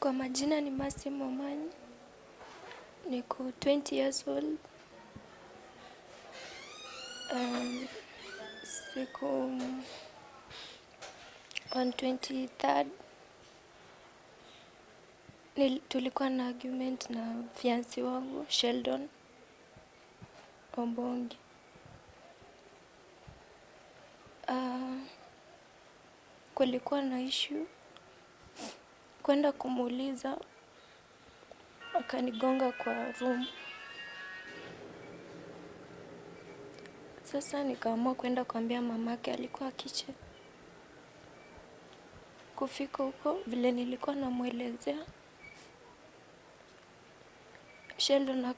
Kwa majina ni Mercy Momanyi, niko 20 years old. Um, siku on 23rd tulikuwa na argument na fiancé wangu Sheldon Ombongi. Kulikuwa na issue, kwenda kumuuliza akanigonga kwa room. Sasa nikaamua kwenda kuambia mamake, alikuwa kitchen. Kufika huko vile nilikuwa namwelezea Sheldon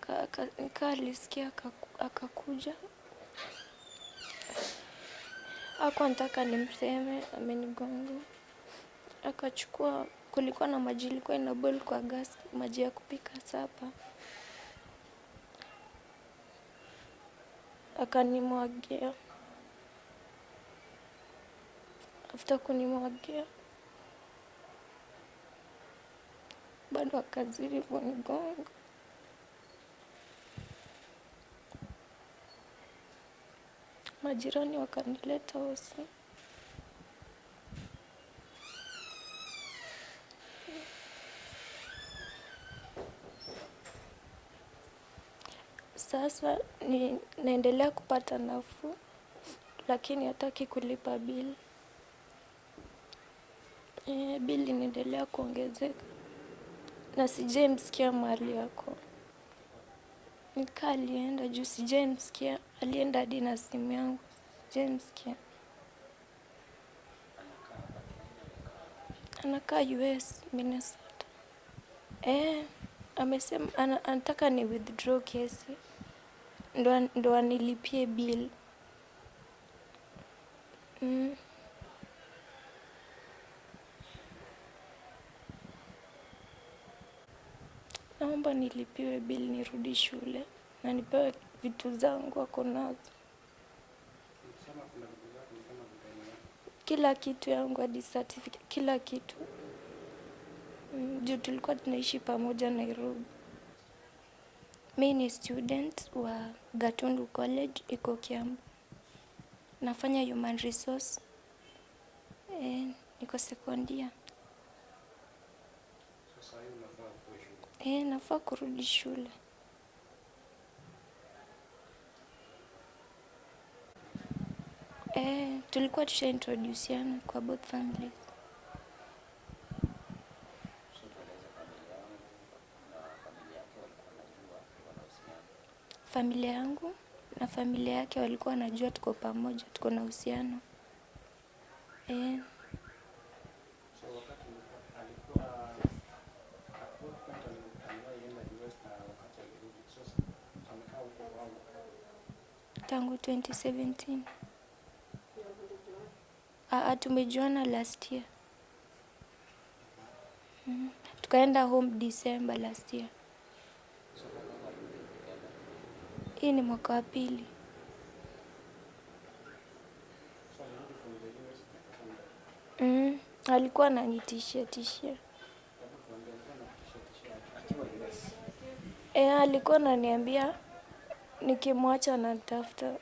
nika alisikia akakuja. Hakuwa anataka nimseme amenigonga. Akachukua, kulikuwa na maji ilikuwa ina boil kwa gas, maji ya kupika sapa. Akanimwagia. After kunimwagia bado akazidi kunigonga. Majirani wakanileta hosi. Sasa ni naendelea kupata nafuu, lakini hataki kulipa bili. Bili inaendelea kuongezeka na sijaimsikia mahali yako. Nikaa alienda juu sijaimsikia, alienda hadi na simu yangu, sijaimsikia. Anakaa US, Minnesota. Amesema anataka ni withdraw kesi ndo anilipie bill. Naomba nilipiwe bill nirudi shule na nipewe vitu zangu ako nazo. Kila kitu yangu hadi certificate, kila kitu. Juu tulikuwa tunaishi pamoja Nairobi. Mi ni student wa Gatundu College iko Kiambu. Nafanya human resource. Niko second year. Nafaa kurudi shule. Tulikuwa tusha introduciana kwa both families. Familia yangu na familia yake walikuwa wanajua tuko pamoja, tuko na uhusiano. So wakati alikuwa at what point aliwahi enda US na wakati alirudi? So amekaa huko kwao Tangu 2017. Tumejuana last year. Tukaenda home December last year. Hii ni mwaka wa pili. So alirudi from the US na Alikuwa ananitishia tishia. Hebu tuambie, alikuwa anakutishia tishia akiwa US? Alikuwa ananiambia nikimwacha ananitafuta.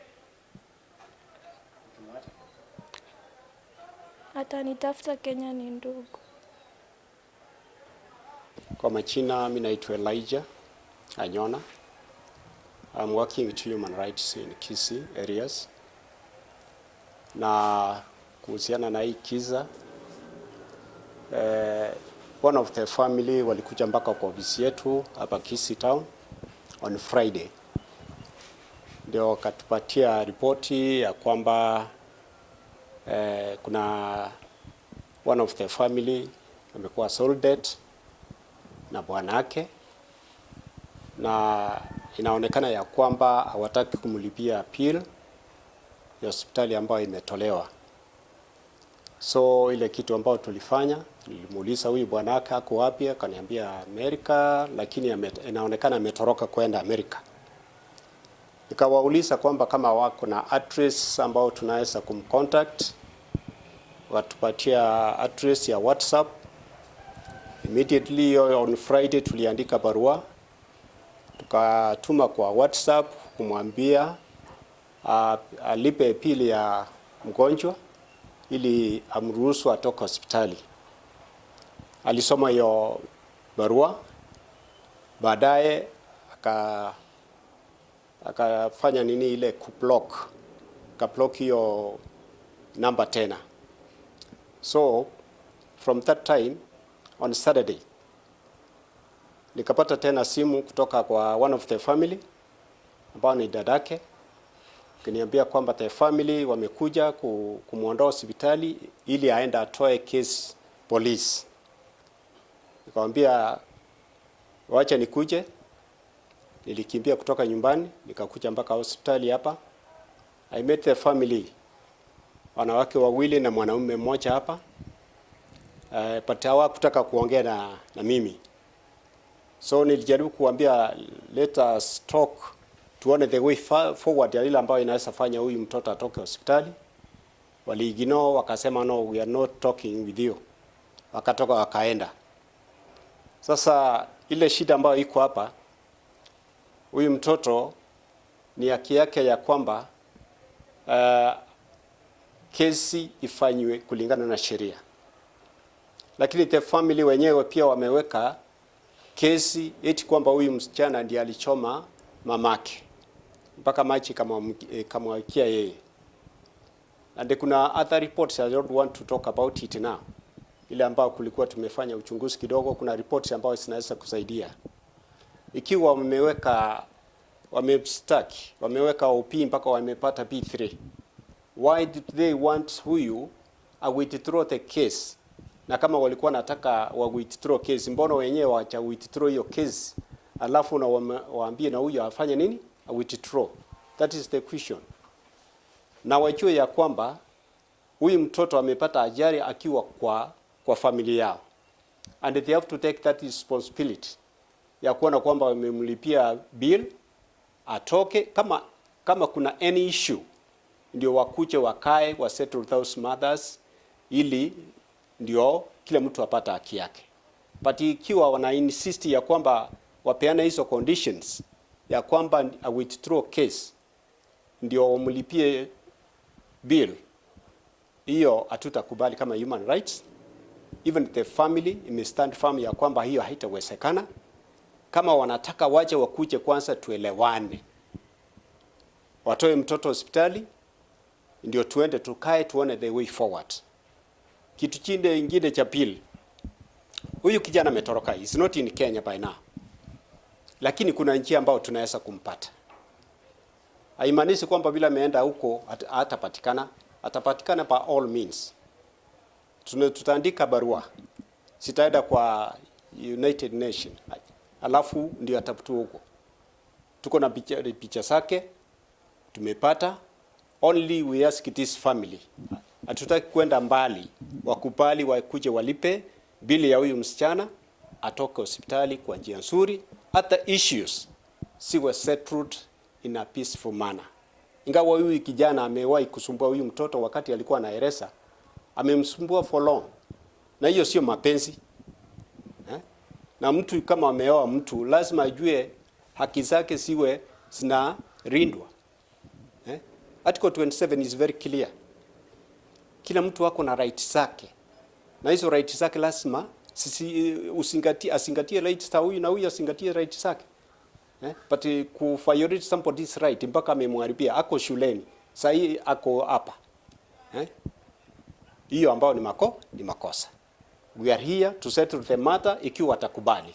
Ukimwacha? Atanitafuta Kenya ni ndugu. Kwa majina mimi naitwa Elijah Anyona. I'm working with human rights in Kisii areas. Na kuhusiana na hii kisa, one of the family walikuja mpaka kwa ofisi yetu hapa Kisii town on Friday, ndio wakatupatia ripoti ya kwamba kuna one of the family amekuwa assaulted na bwanake, na inaonekana ya kwamba hawataki kumlipia bill ya hospitali ambayo imetolewa. So ile kitu ambayo tulifanya, nilimuuliza huyu bwanake ako wapi, akaniambia Amerika, lakini inaonekana ametoroka kwenda Amerika. Nikawauliza kwamba kama wako na address ambao tunaweza kumcontact, watupatia address ya WhatsApp. Immediately on Friday tuliandika barua tukatuma kwa WhatsApp kumwambia alipe bill ya mgonjwa ili amruhusu atoke hospitali. Alisoma hiyo barua, baadaye akafanya nini ile kublock, akablock hiyo namba tena. So from that time on Saturday nikapata tena simu kutoka kwa one of the family ambao ni dadake, kiniambia kwamba the family wamekuja kumwondoa hospitali ili aende atoe case police. Nikamwambia wacha nikuje. Nilikimbia kutoka nyumbani nikakuja mpaka hospitali hapa. I met the family, wanawake wawili na mwanaume mmoja hapa. But hawakutaka kuongea na mimi, so nilijaribu kuambia let us talk, tuone the way forward ya ile ambayo inaweza fanya huyu mtoto atoke hospitali. Waliignore, wakasema no, we are not talking with you. Wakatoka wakaenda. Sasa ile shida ambayo iko hapa, huyu mtoto ni haki yake ya kwamba kesi ifanywe kulingana na sheria, lakini the family wenyewe pia wameweka kesi eti kwamba huyu msichana ndiye alichoma mamake mpaka maji ikamwagia yeye. And kuna other reports, I don't want to talk about it now, ile ambayo kulikuwa tumefanya uchunguzi kidogo, kuna reports ambayo zinaweza kusaidia ikiwa wameweka, wamemstaki, wameweka OP mpaka wamepata P3, why did they want huyu a withdraw the case? Na kama walikuwa nataka wa withdraw case, mbona wenyewe wacha withdraw hiyo case, alafu na waambie na huyu afanye nini, a withdraw? That is the question. Na wajue ya kwamba huyu mtoto amepata ajali akiwa kwa familia yao, and they have to take that responsibility ya kuona kwamba wamemlipia bill atoke. Kama kuna any issue, ndio wakuje wakae wa settle those matters, ili ndio kila mtu apata haki yake. But ikiwa wana insist ya kwamba wapeane hizo conditions ya kwamba a withdraw case ndio wamlipie bill, hiyo hatutakubali kama human rights. Even the family ime stand firm ya kwamba hiyo haitawezekana. Kama wanataka waje wakuje kwanza tuelewane, watoe mtoto hospitali ndio tuende tukae tuone the way forward. Kitu chinde ingine cha pili, huyu kijana ametoroka, is not in Kenya by now, lakini kuna njia ambayo tunaweza kumpata. Haimaanishi kwamba bila ameenda huko hatapatikana, atapatikana by all means. Tutaandika barua, sitaenda kwa United Nation, alafu ndio atafutwa huko. Tuko na picha zake tumepata. Only we ask this family, hatutaki kwenda mbali, wakubali wakuje walipe bili ya huyu msichana atoke hospitali kwa njia nzuri, hata issues siwe settled in a peaceful manner. Ingawa huyu kijana amewahi kusumbua huyu mtoto wakati alikuwa anaeleza, amemsumbua for long, na hiyo sio mapenzi, eh? Na mtu kama ameoa mtu lazima ajue haki zake siwe zinalindwa, eh? Article 27 is very clear. Kila mtu ako na right zake, na hizo right zake lazima sisi usingatie, asingatie right za huyu na huyu asingatie right zake, eh? But ku violate somebody's right mpaka amemharibia, ako shuleni sasa hii ako hapa, eh? Hiyo ambayo ni makosa. We are here to settle the matter ikiwa watakubali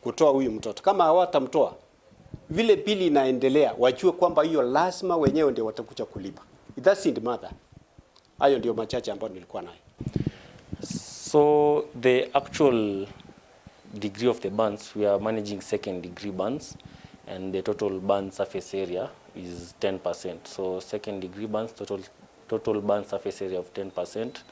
kutoa huyu mtoto. Kama hawatamtoa, vile bili inaendelea, wajue kwamba hiyo lazima wenyewe ndio watakuja kulipa. It doesn't matter. Hayo ndio machache ambayo nilikuwa nayo. So the actual degree of the burns, we are managing second degree burns, and the total burn surface area is 10%. So second degree burns, total burn surface area of 10%.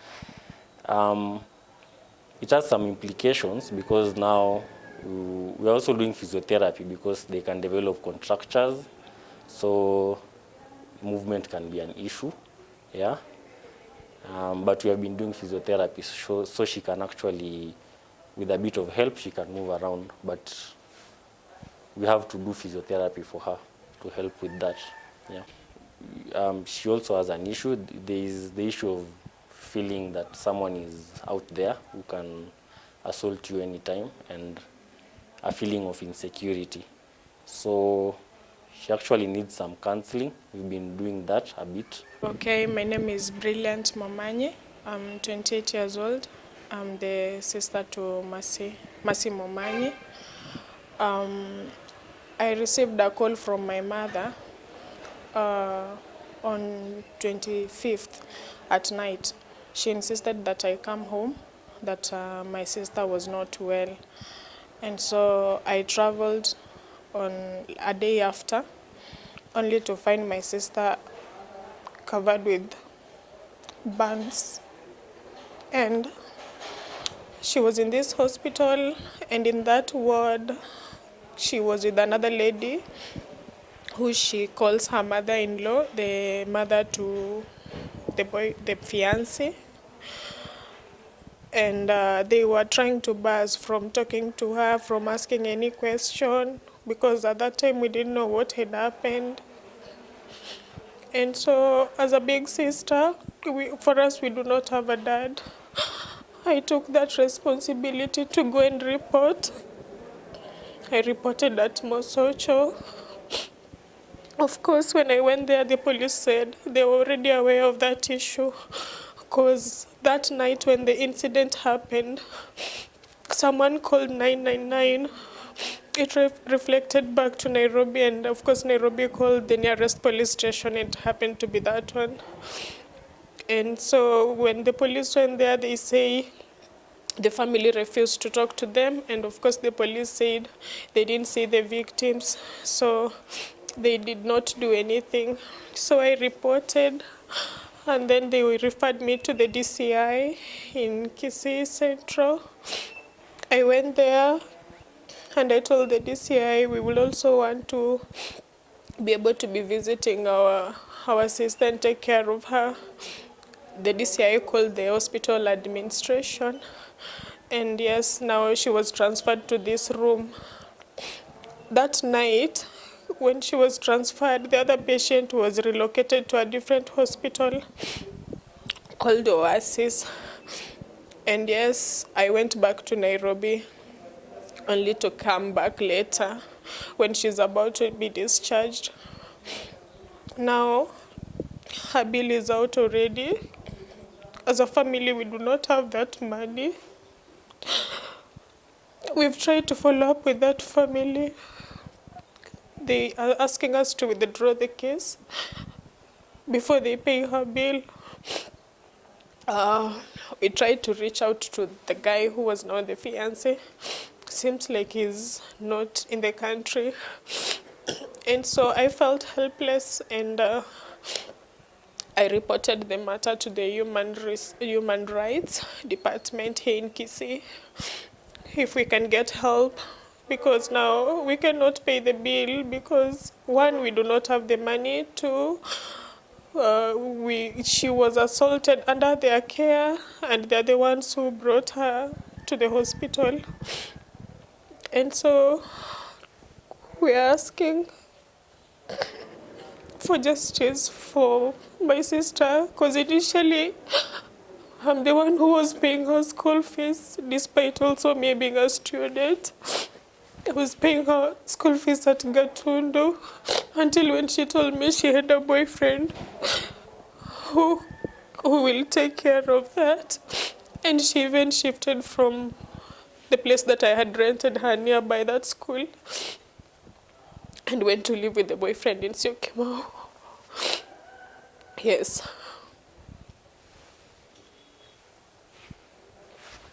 It has some implications because now we are also doing physiotherapy because they can develop contractures, so movement can be an issue, yeah. But we have been doing physiotherapy so she can actually With a bit of help, she can move around, but we have to do physiotherapy for her to help with that. Yeah. She also has an issue. There is the issue of feeling that someone is out there who can assault you anytime, and a feeling of insecurity. So she actually needs some counseling. We've been doing that a bit. Okay, my name is Brilliant Momanyi. I'm 28 years old. I'm the sister to Mercy Momanyi. I received a call from my mother on 25th at night. She insisted that I come home, that my sister was not well. And so I traveled on a day after, only to find my sister covered with burns. And she was in this hospital, and in that ward, she was with another lady who she calls her mother-in-law, the mother to the boy, the fiancé. And they were trying to bar us from talking to her, from asking any question, because at that time we didn't know what had happened. And so, as a big sister, for us, we do not have a dad. I took that responsibility to go and report. I reported at Mosocho. Of course, when I went there, the police said they were already aware of that issue, because that night when the incident happened, someone called 999. It reflected back to Nairobi, and of course Nairobi called the nearest police station. It happened to be that one. And so when the police went there, they say the family refused to talk to them, and of course the police said they didn't see the victims, so they did not do anything. So I reported, and then they referred me to the DCI in Kisii Central. I went there and I told the DCI we will also want to be able to be visiting our sister and take care of her. The DCI called the hospital administration, and yes, now she was transferred to this room. That night, when she was transferred, the other patient was relocated to a different hospital called Oasis. And yes, I went back to Nairobi, only to come back later when she's about to be discharged. Now, her bill is out already. As a family, we do not have that money. We've tried to follow up with that family. They are asking us to withdraw the case before they pay her bill. We tried to reach out to the guy who was now the fiancé. Seems like he's not in the country. And so I felt helpless, and I reported the matter to the Human Rights Department here in Kisii, if we can get help, because now we cannot pay the bill because, one, we do not have the money, two, she was assaulted under their care, and they're the ones who brought her to the hospital. And so we are asking for justice for my sister, because initially I'm the one who was paying her school fees, despite also me being a student. I was paying her school fees at Gatundu until when she told me she had a boyfriend who will take care of that. And she even shifted from the place that I had rented her nearby that school and went to live with the boyfriend in Syokimau. Yes.